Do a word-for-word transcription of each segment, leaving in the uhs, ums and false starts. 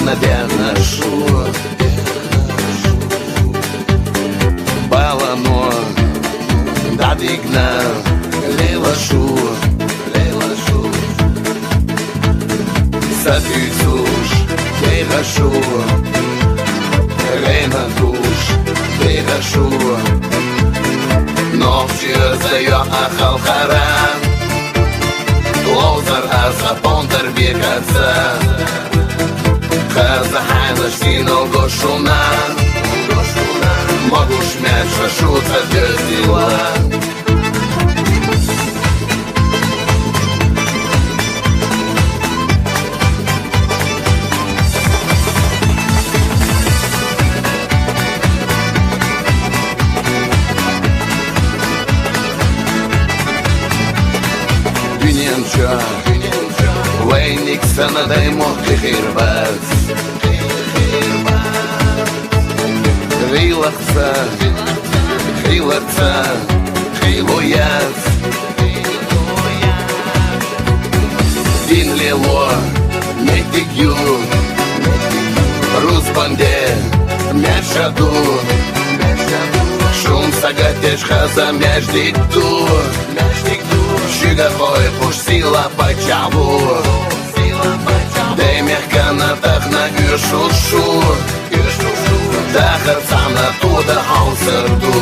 Дернашур, балано, дадигна, лелашур, лелашур, сатуйцуш, дерашур, ренатуш, дерашур, нохчи заяа халхара, лозар аз апондар бекаца. Хаза хайнаш сино гошуна, могуш мяша шуца дёздила. Дуненча вайник санадай мохки хирбац. Рилахца, хилаца, хилуяц. Дин лело, метик ю, рус банде, мяшаду. Шум сагатеш хаза мяждик ду. Шуга хой куш сила пачаву. Даймех кана тахна гюшушу. Дахар сана туда хаусарду.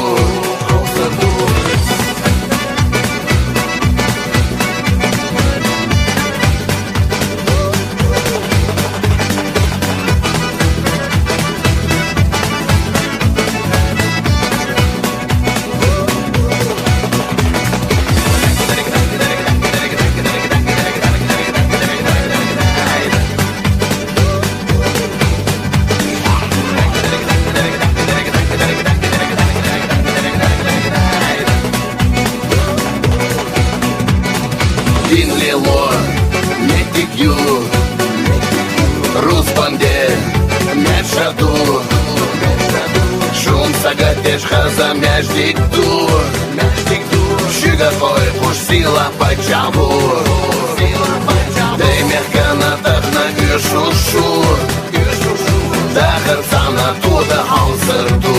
Дин лело, метик ю, рус банде, мяшаду. Шум сагатеш хаза мяждик ду. Шуга хой куш сила пачаву. Даймех кана тахна гюшушу. Дахар сана туда хаусарду.